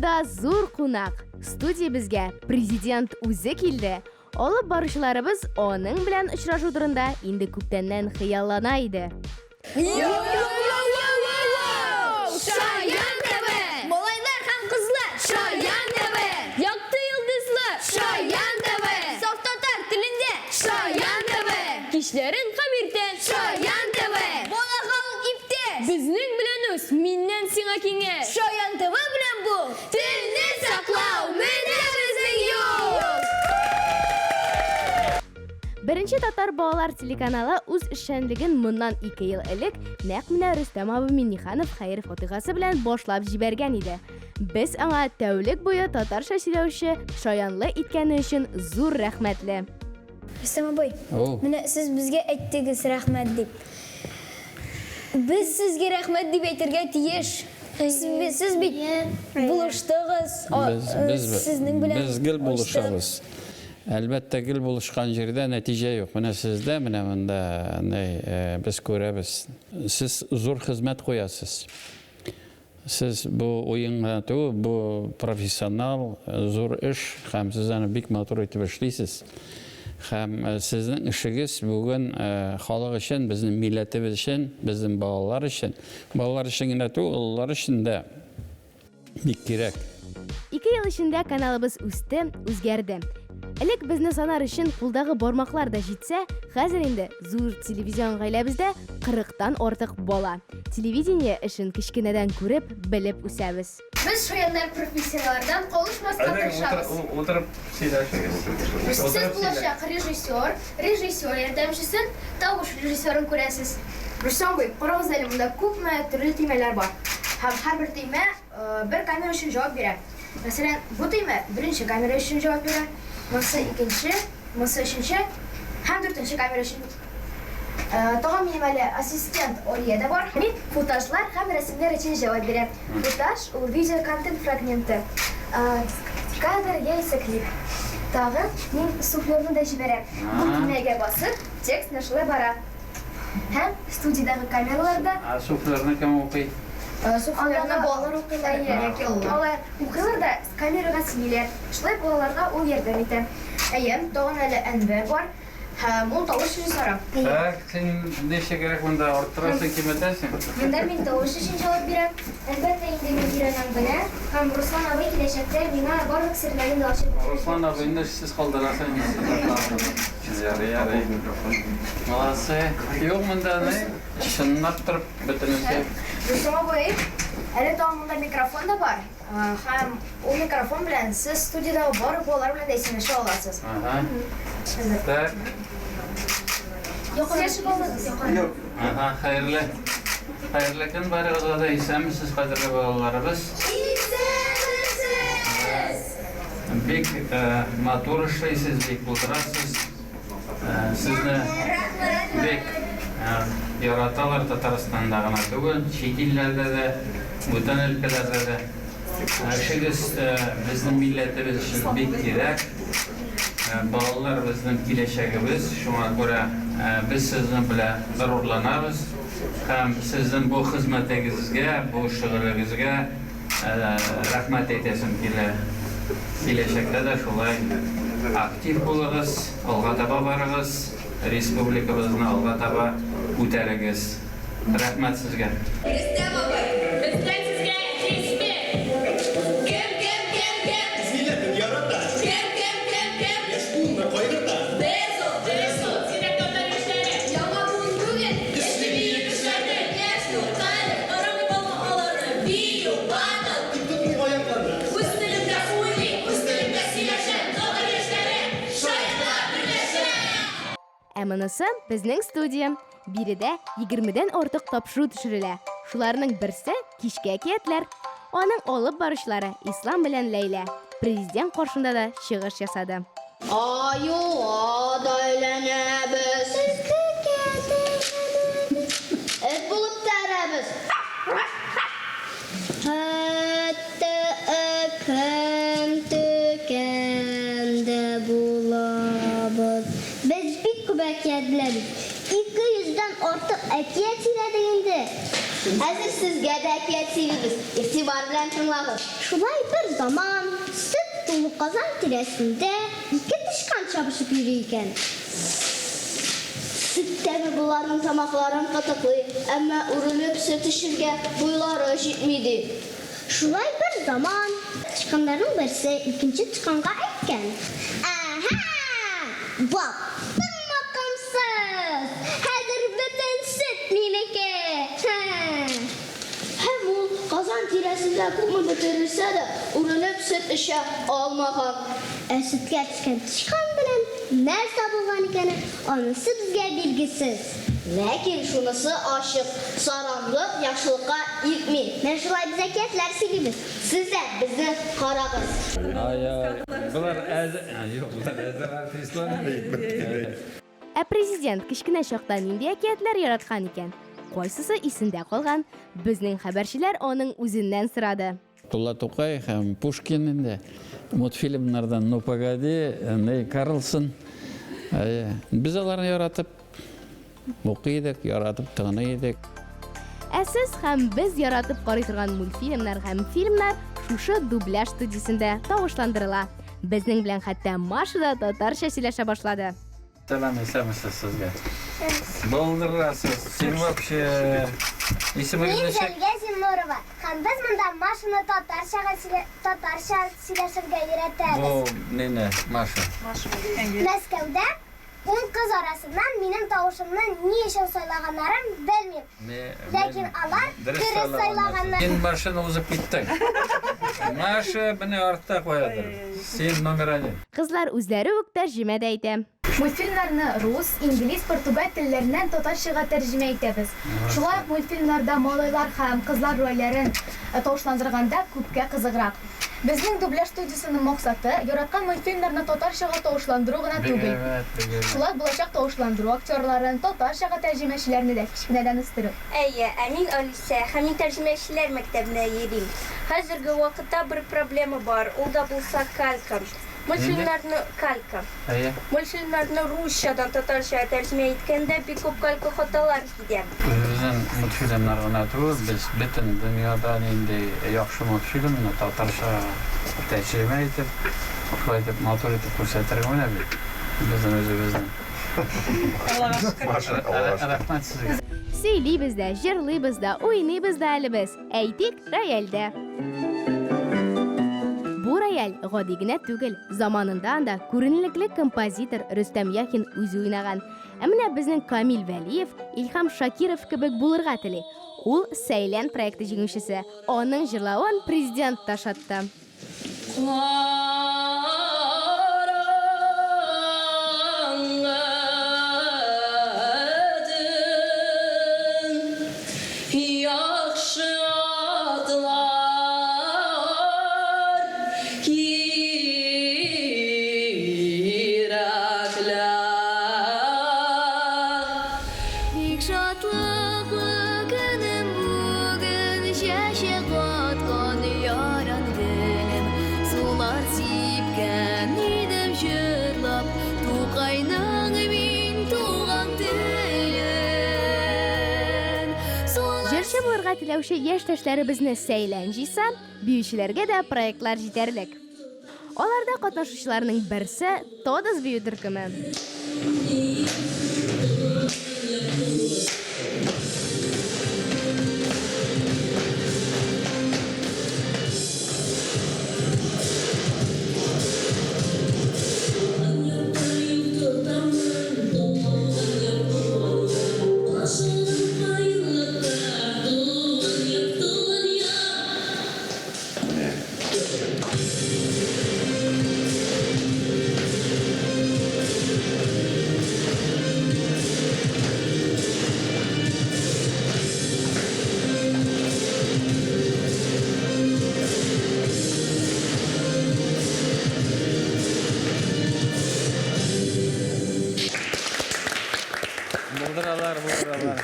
Студиядә зур кунак. Студиябезгә президент үзе килде. Алып баручыларыбыз аның белән очрашу турында инде күптәннән хыяллана иде. Шаян ТВ! Малайлар һәм кызлар! Шаян ТВ! Якты йолдызлар! Шаян ТВ! Саф татар телендә! Шаян ТВ! Кичләрен һәм иртән! Шаян ТВ! Бала халык иптәш! Безнең белән үс, миннән сиңа киңәш! Шаян ТВ белән бул! Телне саклау, менә безнең юл! Беренче татар балалар телеканалы үз эшчәнлеген моннан 2 ел элек нәкъ менә Рөстәм абый Миңнеханов хәер-фатихасы белән башлап җибәргән иде. Без аңа тәүлек буе татарча сөйләүче шаянлы иткәне өчен зур рәхмәтле. Рөстәм абый, менә сез безгә әйттегез рәхмәт дип. Без сезгә рәхмәт дип әйтергә тиеш. Сез бит булыштыгыз, сезнең белән. Без гел булышабыз. Әлбәттә, гел булышкан җирдә нәтиҗә юк. Менә сездә, менә монда ни, без күрәбез. Сез зур хезмәт куясыз. Сез бу уен гына түгел, бу профессионал зур эш һәм сез аны бик матур итеп эшлисез. Һәм сезнең эшегез бүген халык өчен, безнең милләтебез өчен, безнең балалар өчен, балалар өчен генә түгел, олылар өчен дә бик кирәк. Ике ел эчендә каналыбыз үсте, үзгәрде. Элек безне санар өчен кулдагы бармаклар да җитсә, хәзер инде зур телевизион гаиләбездә 40-тан артык бала. Телевидение эшен кечкенәдән күреп, белеп үсәбез. Без шаяннар профессионаллардан калышмаска тырышабыз. Утырып сөйләшегез. Сез булачак режиссер, режиссер ярдәмчесен, тавыш режиссерын күрәсез. Рөстәм абый, карагыз әле, монда күпме төрле төймәләр бар. Һәм һәрбер төймә бер камера өчен җавап бирә. Мәсәлән, бу төймә беренче камера өчен җавап бирә, монысы икенче, монысы өченче һәм дүртенче камера өчен. Тагын минем әле ассистент Алия дә бар. Мин футажлар һәм рәсемнәр өчен җавап бирәм. Футаж, ул видеоконтент фрагменты, кадр яисә клип. Тагын мин суфлерны да җибәрәм. Бу төймәгә басып, текст менә шулай бара. Һәм студиядәге камераларда. Ә суфлерны кем укый? Суфлерны балалар укыйлар яки олылар. Алар укыйлар да камерага сөйлиләр. Шулай балаларга ул ярдәм итә. Әйе, тагын әле Әнвәр бар. Һәм ул тавыш режиссеры. Так, син ничегрәк монда арттырасың, киметәсең? Монда мин тавыш өчен җавап бирәм. Әлбәттә инде мин өйрәнәм генә. Һәм Руслан абый киләчәктә миңа барлык серләрен дә ачып бетерер. Руслан абыйны эшсез калдырасың инде. Ярый, ярый. Молодцы. Юк, монда ни, чынлап торып бөтенесе. Рөстәм абый, әле тагын монда микрофон да бар. Һәм ул микрофон белән сез студиядәге барлык балалар белән дә исәнләшә аласыз. Ага. Так. Сөйләшеп алыгыз. Ага, хәерле. Хәерле көн барыгызга да, исәнмесез, кадерле балаларыбыз. Исәнмесез! Бик матур эшлисез, бик булдырасыз. Сезне бик яраталар Татарстанда гына түгел, чит илләрдә дә, бүтән өлкәләрдә дә. Эшегез безнең милләтебез өчен бик кирәк. Балалар безнең киләчәгебез, шуңа күрә без сезнең белән горурланабыз һәм сезнең бу хезмәтегезгә, бу шөгылегезгә Рәхмәт әйтәсем килә. Киләчәктә дә шулай актив булыгыз, алга таба барыгыз, республикабызны алга таба күтәрегез. Рәхмәт сезгә. Рөстәм абый, бездән сезгә респект! Кем, кем, кем, кем? Үз милләтен ярата. Кем, кем, кем, кем? Яшь буынны кайгырта. Без ул, без ул, зирәк татар яшьләре! Яңа буын түгел, эшли бөек эшләрне! Яшь туктале, карамый калма аларны! Бию, батл! Тик тотмый аякларны. Үз телемдә уйлыйм, үз телемдә сөйләшәм, татар яшьләре, шаяннар берләшә! Ә монысы безнең студия. Биредә егермедән артык тапшыру төшерелә. Шуларның берсе, Кичке әкиятләр. Аның алып баручылары Ислам белән Ләйлә. Президент каршында да чыгыш ясады. Аюга да әйләнәбез. Төлкегә дә әйләнәбез. Эт булып та өрәбез. Хәтта әкәм-төкәм дә булабыз. Без бик күп әкият беләбез. 200 дән артык әкият сөйләдек инде. Хәзер сезгә дә әкият сөйлибез. Игътибар белән тыңлагыз. Шулай бер заман сөт тулы казан тирәсендә ике тычкан чабышып йөри икән. Сөт тәме боларның тамакларын кытыклый, әмма үрелеп сөт эчергә буйлары җитми, ди. Шулай бер заман тычканнарның берсе икенче тычканга әйткән, Әһә! Баттыңмы, комсыз! Хәзер бөтен сөт минеке! Һе! Һәм ул, казан тирәсендә күпме бөтерелсә дә, үрелеп сөт эчә алмаган. Ә сөткә төшкән тычкан белән нәрсә булган икәне, анысы безгә билгесез. Ләкин шунысы ачык, саранлык яхшылыкка илтми. Менә шулай без әкиятләр сөйлибез. Сез дә безне карагыз. Ай-ай, болар әзер, юк, болар әзер артистлар инде. Ә президент кечкенә чакта нинди әкиятләр яраткан икән? Кайсысы исендә калган? Безнең хәбәрчеләр аның үзеннән сорады. Габдулла Тукай һәм Пушкин инде. Мультфильмнардан Ну погоди, Ней Карлсон. Без аларны яратып укый идек, яратып тыңлый идек. Ә сез һәм без яратып карый торган мультфильмнар һәм фильмнар шушы дубляж студиясендә тавышландырыла. Безнең белән хәтта Маша да татарча сөйләшә башлады. Сәлам, исәнмесез сезгә. Булдырасыз. Син вообще исемегез Мин ничек? Зәлия Зиннурова һәм без монда Машаны татарчага сөйлә татарча сөйләшергә өйрәтәбез. Бу нине, Маша? Мәскәүдә ун кыз арасыннан минем тавышымны ни өчен сайлаганнарын белмим. Ләкин алар дөрес сайлаганнар. Син Машаны узып киттең. Маша менә артта куядыр. Син номер один. Кызлар үзләре үк тәрҗемә дә итә. Мультфильмнарны рус, инглиз, португал телләреннән татарчага тәрҗемә итәбез. Шулай ук мультфильмнарда малайлар һәм кызлар рольләрен тавышландырганда күпкә кызыграк. Безнең дубляж студиясенең максаты, яраткан мультфильмнарны татарчага тавышландыру гына түгел. Шулай ук булачак тавышландыру актерларын, татарчага тәрҗемәчеләрне дә кечкенәдән үстерү. Әйе, ә мин Алисә һәм мин тәрҗемәчеләр мәктәбенә йөрим. Хәзерге вакытта бер проблема бар, ул да булса калька. Мультфильмнарны калька. Әйе. Мультфильмнарны русчадан татарчага тәрҗемә иткәндә бик күп калька хаталар китә. Үзебезнең мультфильмнар гына түгел, без бөтен дөньяда нинди яхшы мультфильмны татарча тәрҗемә итеп, шулай итеп матур итеп күрсәтергә менә бит безнең үзебезнең. Аллага шөкер. Рәхмәт сезгә. Сөйлибез дә, җырлыйбыз да, уйныйбыз да әле без. Әйтик, рояльдә. Бу рояль гади генә түгел. Заманында анда күренекле композитор Рөстәм Яхин үзе уйнаган. Ә менә безнең Камил Вәлиев Илһам Шакиров кебек булырга тели. Ул Сәйлән проекты җиңүчесе. Аның җырлавын президент та ошатты. Караңгы төн, яхшы атлар кирәк лә. Бик шатлыклы көнем бүген, чәчәк аткан яран гөлем. Сулар сипкән идем җырлап, Тукайның мин туган телен. Сулар Җырчы булырга теләүче яшьтәшләребезне Сәйлән җыйса, биючеләргә дә проектлар җитәрлек. Аларда катнашучыларның берсе Тодос бию төркеме. Булдыралар, булдыралар.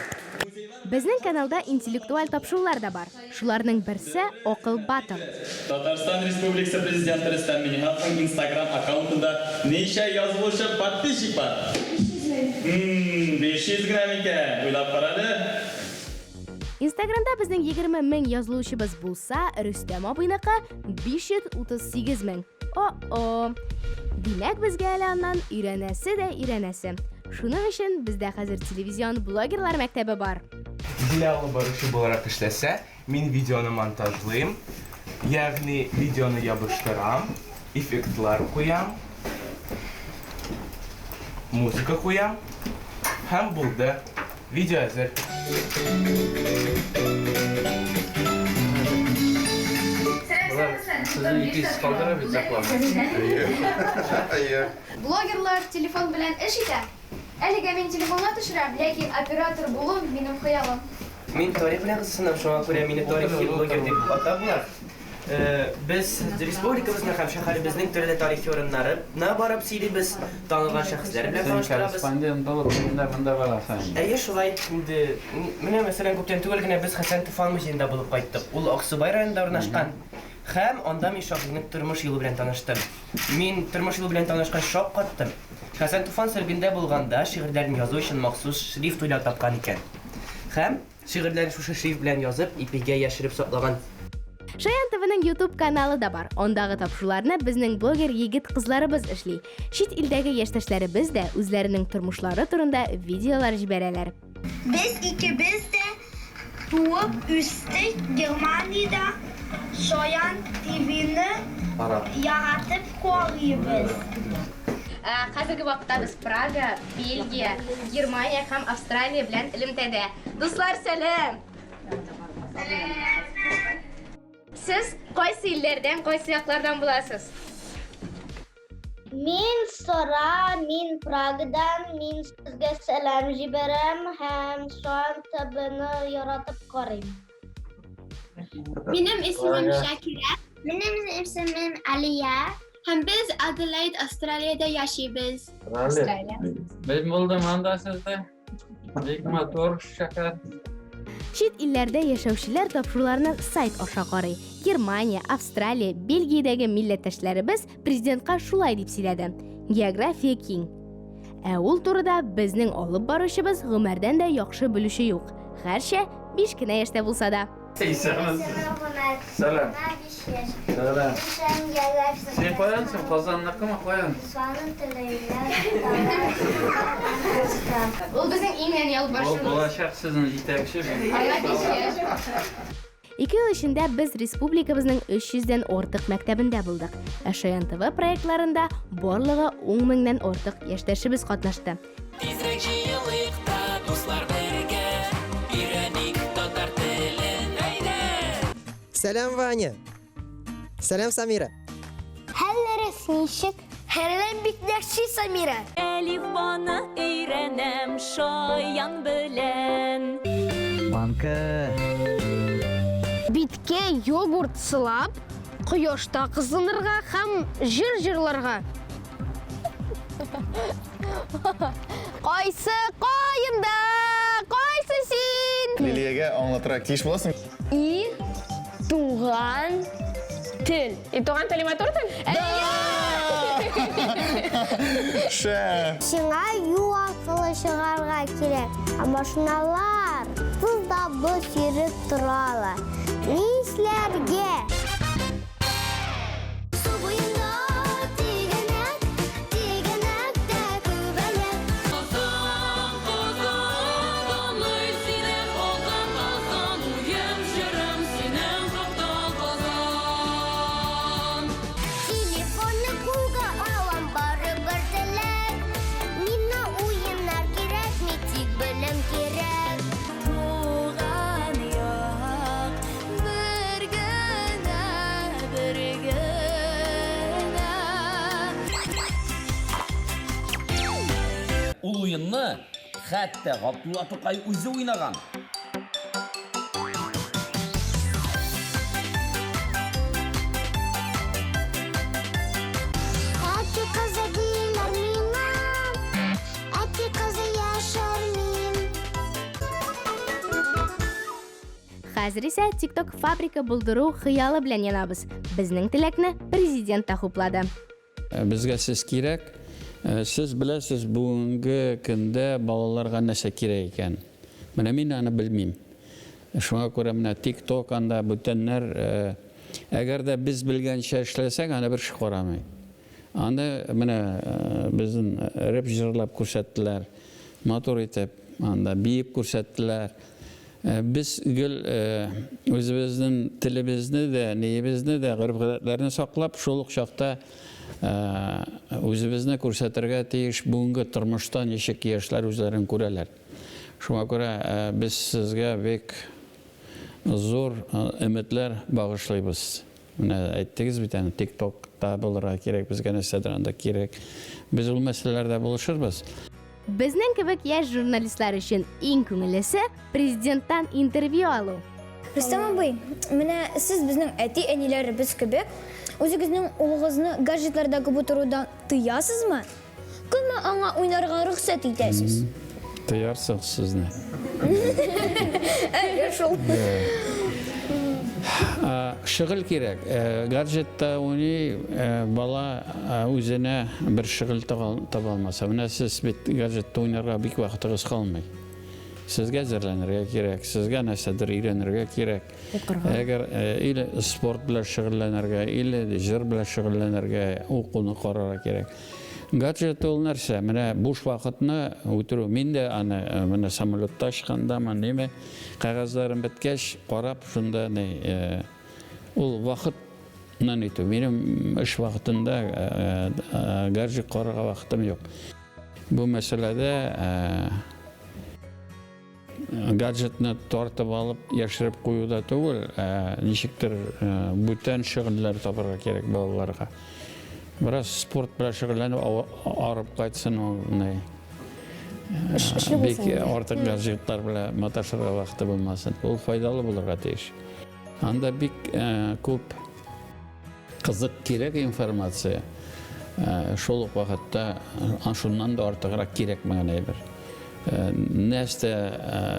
Безнең каналда интеллектуаль тапшырулар да бар. Шуларның берсе Акыл Батл. Татарстан Республикасы Президенты Рөстәм Миңнехановның Инстаграм аккаунтында ничә язылучы подписчик бар? 500 мең. 500 грамм икән. Уйлап кара әле. Инстаграмда безнең 20 мең язылучыбыз булса, Рөстәм абыйныкы 538 мең. О-о! Димәк, безгә әле аннан өйрәнәсе дә өйрәнәсе. Шуның өчен бездә хәзер телевизион блогерлар мәктәбе бар. Дилә алып баручы буларак эшләсә, мин видеоны монтажлыйм, ягъни видеоны ябыштырам, эффектлар куям, музыка куям һәм булды. Видео әзер. Сезнең 200 калдыра бит заклады. Әйе. Блогерлар телефон белән эш итә. Әлегә мин телефонга төшерәм, ләкин оператор булу минем хыялым. Мин тарих белән кызыксынам, шуңа күрә мине тарихи блогер дип атап була. Без республикабызның һәм шәһәребезнең төрле тарихи урыннарына барып сөйлибез, танылган шәхесләр белән Син таныштырабыз. корреспондент булып монда монда барасың. Әйе, шулай инде. Менә, мәсәлән, күптән түгел генә без Хәсән Туфан музеенда булып кайттык. Ул Аксубай районында урнашкан. Һәм анда мин шагыйрьнең тормыш юлы белән таныштым. Мин тормыш юлы белән танышкач шаккаттым. Хәсән Туфан сөргендә булганда шигырьләрен язу өчен махсус шрифт уйлап тапкан икән. Һәм шигырьләрен шушы шрифт белән язып, ипигә яшереп саклаган. Шаян ТВның YouTube каналы да бар. Андагы тапшыруларны безнең блогер егет-кызларыбыз эшли. Чит илдәге яшьтәшләребез дә үзләренең тормышлары турында видеолар җибәрәләр. Без икебез дә туып үстек Германиядә, Шаян ТВны яратып карыйбыз. Хәзерге вакытта без Прага, Бельгия, Германия һәм Австралия белән элемтәдә. Дуслар, сәлам! Сез кайсы илләрдән, кайсы яклардан буласыз? Мин Сара, мин Прагадан, мин сезгә сәлам җибәрәм һәм Шаян ТВны яратып карыйм. Минем исемем Шакира. Минем исемем Алия. Һәм без Аделаид, Австралиядә яшибез. Австралия. Мин булдым анда сездә. Бик матур шәһәр. Чит илләрдә яшәүчеләр тапшыруларны сайт аша карый. Германия, Австралия, Бельгиядәге милләттәшләребез президентка шулай дип сөйләде. География киң. Ә ул турыда безнең алып баручыбыз Гомәрдән дә яхшы белүче юк. Гәрчә 5 кенә яшьтә булса да. Исәнмесез. Сәлам. Сәлам. Син каян соң? Казанныкымы, каян? Ул безнең иң нәни алып Ул баручыбыз. булачак сезнең җитәкче. Аңа 5 яшь. Ике ел эчендә без республикабызның 300 дән артык мәктәбендә булдык. Ә Шаян ТВ проектларында барлыгы 10 меңнән артык яшьтәшебез катнашты. Тизрәк җыелыйк та, дуслар бергә, өйрәник татар телен, әйдә! Сәлам, Ваня! Сәлам, Самира! Хәлләрегез ничек? Хәлләр бик яхшы, Самира. Әлифбаны өйрәнәм шаян белән. Банка! Биткә йогурт сылап, кояшта кызынырга һәм җыр җырларга. Кайсы каенда, кайсы син? Лилиягә аңлатырга тиеш буласың. И туган тел. И туган тел матур тел? Шәп! Сиңа юл аркылы чыгарга кирәк, ә машиналар тыз да быз йөреп торалар. Нишләргә? Су буенда тигәнәк, тигәнәк тә күбәләк. Казан, Казан, данлый сине Казан, Казан, уем, җырым синең хакта, Казан. Телефонны кулга алам, барыбер теләк. Миңа уеннар кирәкми, тик белем кирәк. Туган як бер генә, бер генә. Ул уенны хәтта Габдулла Тукай үзе уйнаган. Әти кызы диләр миңа, әти кызы яшермим. Хәзер исә TikTok фабрика булдыру хыялы белән янабыз. Безнең теләкне президент та хуплады. Безгә сез кирәк. Сез беләсез, бүгенге көндә балаларга нәрсә кирәк икән. Менә мин аны белмим. Шуңа күрә менә ТикТок анда бүтәннәр, әгәр дә без белгәнчә эшләсәк, аны бер кеше карамый. Аны менә безнең рэп җырлап күрсәттеләр, матур итеп, анда биеп күрсәттеләр. Без гел үзебезнең телебезне дә, ниебезне дә, гореф-гадәтләрне саклап, шул ук чакта үзебезне күрсәтергә тиеш бүгенге тормышта ничек яшьләр үзләрен күрәләр. Шуңа күрә без сезгә бик зур өметләр багышлыйбыз. Менә әйттегез бит әнә, ТикТокта булырга кирәк, безгә нәрсәдер анда кирәк. Без ул мәсьәләләрдә булышырбыз. Безнең кебек яшь журналистлар өчен иң күңеллесе, президенттан интервью алу. Рөстәм абый, менә сез безнең әти-әниләребез кебек, үзегезнең улыгызны гаджетларда күп утырудан тыясызмы? Күпме аңа уйнарга рөхсәт итәсез? Тыярсың сезне. Әйе шул. Шөгыль кирәк. Гаджетта уйный бала үзенә бер шөгыль таба алмаса. Менә сез бит гаджетта уйнарга бик вакытыгыз калмый. Сезгә әзерләнергә кирәк, сезгә нәрсәдер өйрәнергә кирәк. Укырга. Әгәр или спорт белән шөгыльләнергә, или җыр белән шөгыльләнергә, укуны карарга кирәк. Гаджет ул нәрсә? Менә буш вакытны үтерү. Мин дә аны менә самолетта очкандамы, ниме, кәгазьләрем беткәч, карап шунда ни, ул вакытны нитү. Минем эш вакытында гаджет карарга вакытым юк. Бу мәсьәләдә Гаджетны тартып алып, яшереп кую да түгел, ә ничектер бүтән шөгыльләр табарга кирәк балаларга. Бераз спорт белән шөгыльләнеп, арып кайтсын ул, ни. Бик артык гаджетлар белән маташырга вакыты булмасын. Ул файдалы булырга тиеш. Анда бик күп Кызык кирәк информация, шул ук вакытта шуннан да артыграк кирәкмәгән әйбер. Нәрсә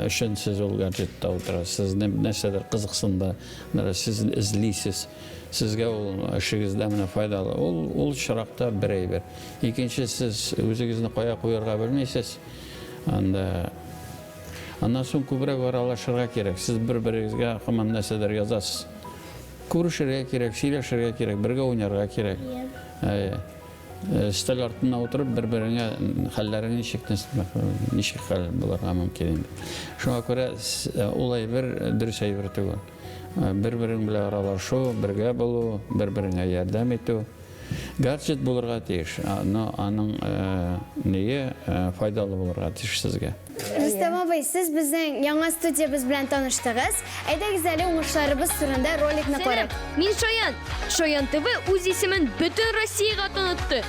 өчен сез ул гаджетта утырасыз? Сезне нәрсәдер кызыксындыра, сез эзлисез. Сезгә ул эшегездә менә файдалы. Ул ул очракта бер әйбер. Икенче, сез үзегезне кая куярга белмисез. Анда аннан соң күбрәк аралашырга кирәк. Сез бер-берегезгә һаман нәрсәдер язасыз. Күрешергә кирәк, сөйләшергә кирәк, бергә уйнарга кирәк. Әйе. Өстәл артына утырып, бер-береңә хәлләрең ничек, ничек хәл булырга мөмкин инде. Шуңа күрә ул әйбер дөрес әйбер түгел. Бер-берең белән аралашу, бергә булу, бер-береңә ярдәм итү. Гаджет булырга тиеш, но аның ние файдалы булырга тиеш сезгә. Рөстәм абый, сез безнең яңа студиябез белән таныштыгыз. Әйдәгез әле уңышларыбыз турында роликны карыйк. Сәлам, мин Шаян. Шаян ТВ үз исемен бөтен Россиягә танытты.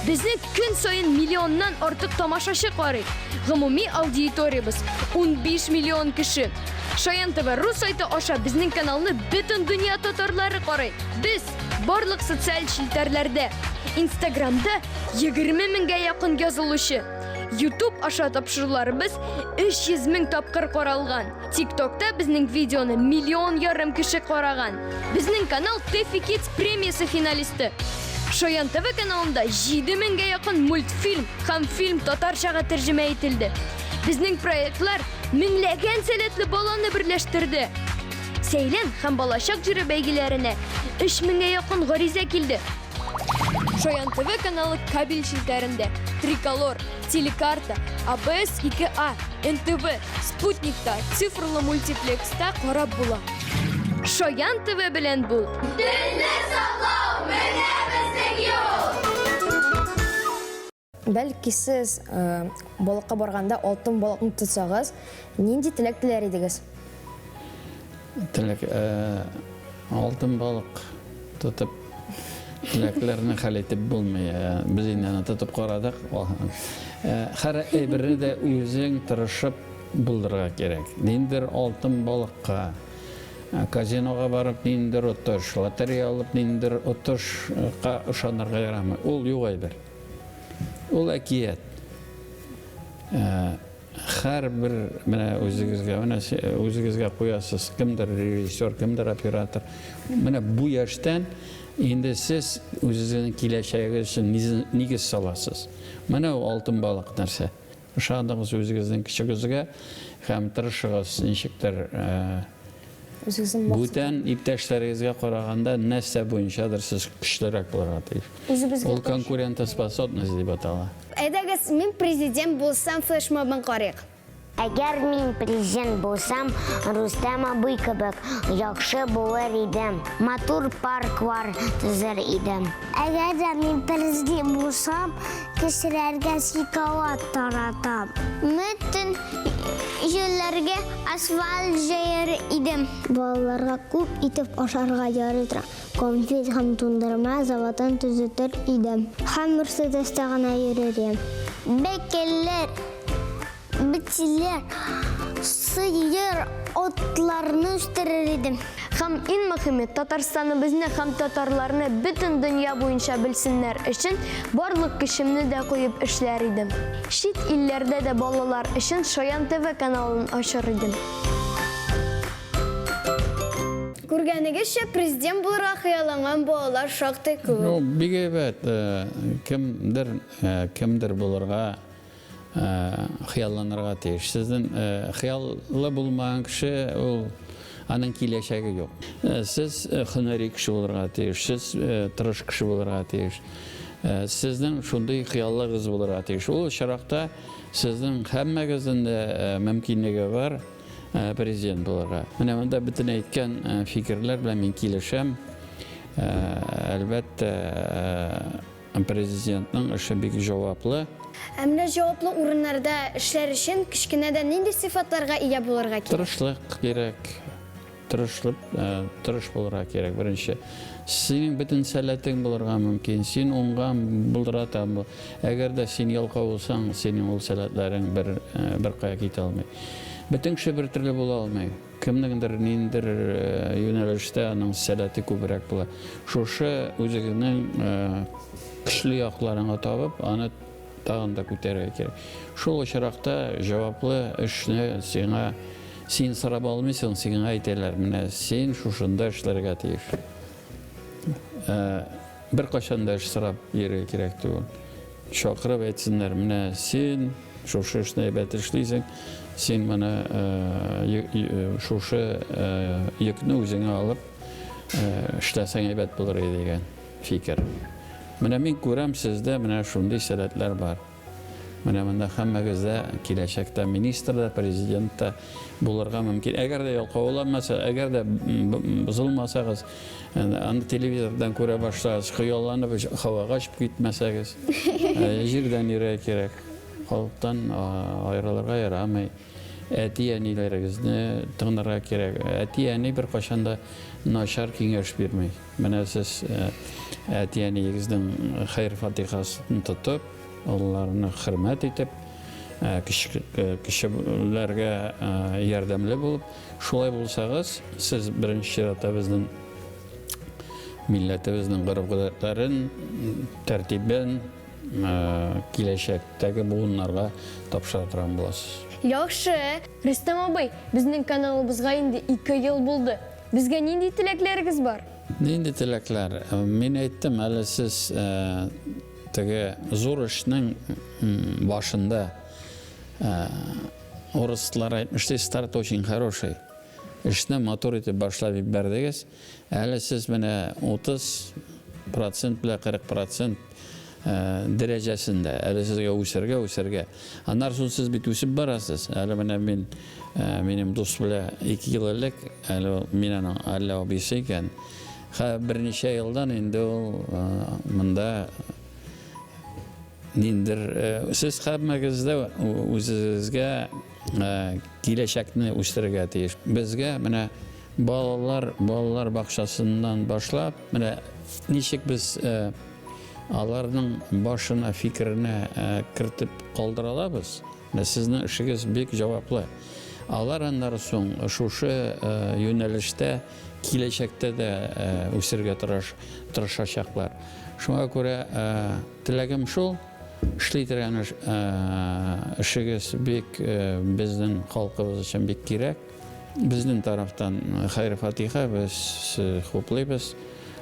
Безне көн саен миллионнан артык тамашачы карый. Гомуми аудиториябез 15 миллион кеше. Шаян ТВ рус сайты аша безнең каналны бөтен дөнья татарлары карый. Без барлык социаль челтәрләрдә, Инстаграмда 20 меңгә якын язылучы. YouTube аша тапшыруларыбыз 300 мең тапкыр каралган. TikTokта безнең видеоны миллион ярым кеше караган. Безнең канал Тэфи Kids премиясе финалисты. Шаян ТВ каналында 7 меңгә якын мультфильм һәм фильм татарчага тәрҗемә ителде. Безнең проектлар меңләгән сәләтле баланы берләштерде. Сәйлән һәм Балачак җыры бәйгеләренә 3 меңгә якын гариза килде. Шаян ТВ каналы кабель челтәрендә, Триколор, Телекарта, АБС 2А, НТВ, Спутникта, цифрлы мультиплекста карап була. Шаян ТВ белән бул! Телне саклау, менә безнең юл! Бәлки сез балыкка барганда алтын балыкны тотсагыз, нинди теләк теләр идегез? Теләк, алтын балык тотып теләкләрне хәл итеп булмый. Без инде аны тотып карадык. Һәр әйберне дә үзең тырышып булдырырга кирәк. Ниндидер алтын балыкка, казинога барып ниндидер отыш, лотерея алып ниндидер отышка ышанырга ярамый. Ул юк әйбер. Ул әкият. Һәрбер менә үзегезгә, менә үзегезгә куясыз, кемдер режиссер, кемдер оператор. Менә бу яшьтән Инде сез үзегезнең киләчәгегез өчен нигез саласыз. Менә ул алтын балык нәрсә. Ышаныгыз үзегезнең көчегезгә һәм тырышыгыз ничектер бүтән иптәшләрегезгә караганда нәрсә буенчадыр сез көчлерәк булырга тиеш. Ул конкурентоспособность дип атала. Әйдәгез, мин президент булсам флешмобын карыйк. Әгәр мин президент булсам, Рустам абый кебек яхшы булыр идем. Матур парклар төзер идем. Әгәр дә мин президент булсам, кешеләргә шоколад таратам. Бөтен җирләргә асфальт җәяр идем. Балаларга күп итеп ашарга ярый тора. Конфет һәм туңдырма заводын төзетер идем. Һәм Мерседеста гына йөрер идем. Бәкеләр Бетиләр, сыер, атларны үстерер идем. Һәм иң мөхиме, Татарстаныбызны һәм татарларны бөтен дөнья буенча белсеннәр өчен барлык көчемне дә куеп эшләр идем. Чит илләрдә дә балалар өчен Шаян ТВ каналын ачыр идем. Күргәнегезчә, президент булырга хыялланган балалар шактый күп. Ну, бик әйбәт. Кемдер, кемдер булырга хыялланырга тиеш. Сезнең хыяллы булмаган кеше ул аның киләчәге юк. Сез һөнәри кеше булырга тиеш, сез тырыш кеше булырга тиеш. Сезнең шундый хыяллыгыз булырга тиеш. Ул очракта сезнең һәммәгезнең дә мөмкинлеге бар президент булырга. Менә монда бөтен әйткән фикерләр белән мин килешәм. Әлбәттә, Президентның эше бик җаваплы. Ә менә җаваплы урыннарда эшләр өчен кечкенәдән нинди сыйфатларга ия булырга кирәк? Тырышлык кирәк. Тырышлып, тырыш булырга кирәк, беренче. Синең бөтен сәләтең булырга мөмкин, син уңган, булдыра торган бул. Әгәр дә син ялкау булсаң, синең ул сәләтләрең бер, беркая китә алмый. Бөтен кеше бертөрле була алмый. Кемнеңдер ниндидер юнәлештә аның сәләте күбрәк була. Шушы үзегезнең көчле якларыңны табып, аны тагын да күтәрергә кирәк. Шул очракта җаваплы эшне сиңа син сорап алмыйсың, сиңа әйтәләр, менә син шушында эшләргә тиеш. Беркайчан да эш сорап йөрергә кирәк түгел. Чакырып әйтсеннәр, менә син шушы эшне әйбәт эшлисең, син моны шушы йөкне үзеңә алып эшләсәң әйбәт булыр иде дигән фикер. Менә мин күрәм, сездә менә шундый сәләтләр бар. Менә монда һәммәгез дә киләчәктә министр да, президент та булырга мөмкин. Әгәр дә ялкауланмаса, әгәр дә бозылмасагыз, аны телевизордан күрә башлагыз, хыялланып һавага очып китмәсәгез, җирдән йөрергә кирәк. Халыктан аерылырга ярамый. Әти-әниләрегезне тыңларга кирәк. Әти-әни беркайчан да начар киңәш бирми. Менә сез әти-әниегезнең хәер-фатихасын тотып, олыларны хөрмәт итеп, кечеләргә ярдәмле булып, шулай булсагыз, сез беренче чиратта безнең милләтебезнең гореф-гадәтләрен, тәртибен киләчәктәге буыннарга тапшыра торган буласыз. Яхшы! Рөстәм абый, безнең каналыбызга инде 2 ел булды. Безгә нинди теләкләрегез бар? Нинди теләкләр? Мин әйттем, әле сез теге зур эшнең башында, урыслар әйтмешли, старт очень хороший. Эшне матур итеп башлап җибәрдегез. Әле сез менә 30 процент белән 40 процент дәрәҗәсендә. Әле сезгә үсәргә, үсәргә. Аннары соң сез бит үсеп барасыз. Әле менә мин, минем дус белән 2 ел элек, әле ул мин аның әллә абыйсы икән. Хә берничә елдан инде ул монда ниндер сез һәммәгез дә үзегезгә киләчәкне үстерергә тиеш. Безгә менә балалар, балалар бакчасыннан башлап, менә ничек без аларның башына, фикеренә кертеп калдыра алабыз. Менә сезнең эшегез бик җаваплы. Алар аннары соң шушы юнәлештә киләчәктә дә үсергә тырышачаклар. Шуңа күрә теләгем шул, эшли торган эшегез бик безнең халкыбыз өчен бик кирәк. Безнең тарафтан хәер-фатиха, без хуплыйбыз.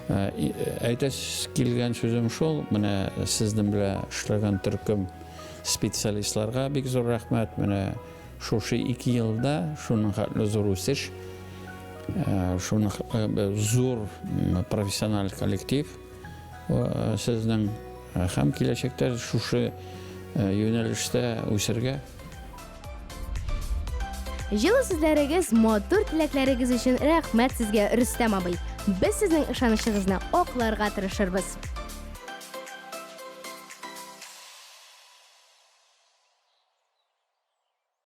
Әйтәсе килгән сүзем шул, менә сезнең белән эшләгән төркем специалистларга бик зур рәхмәт. Менә шушы 2 елда шуның хәтле зур үсеш, шуның зур профессиональ коллектив сезнең һәм киләчәктә шушы юнәлештә үсергә. Җылы сүзләрегез, матур теләкләрегез өчен рәхмәт сезгә, Рөстәм абый. Без сезнең ышанычыгызны акларга тырышырбыз.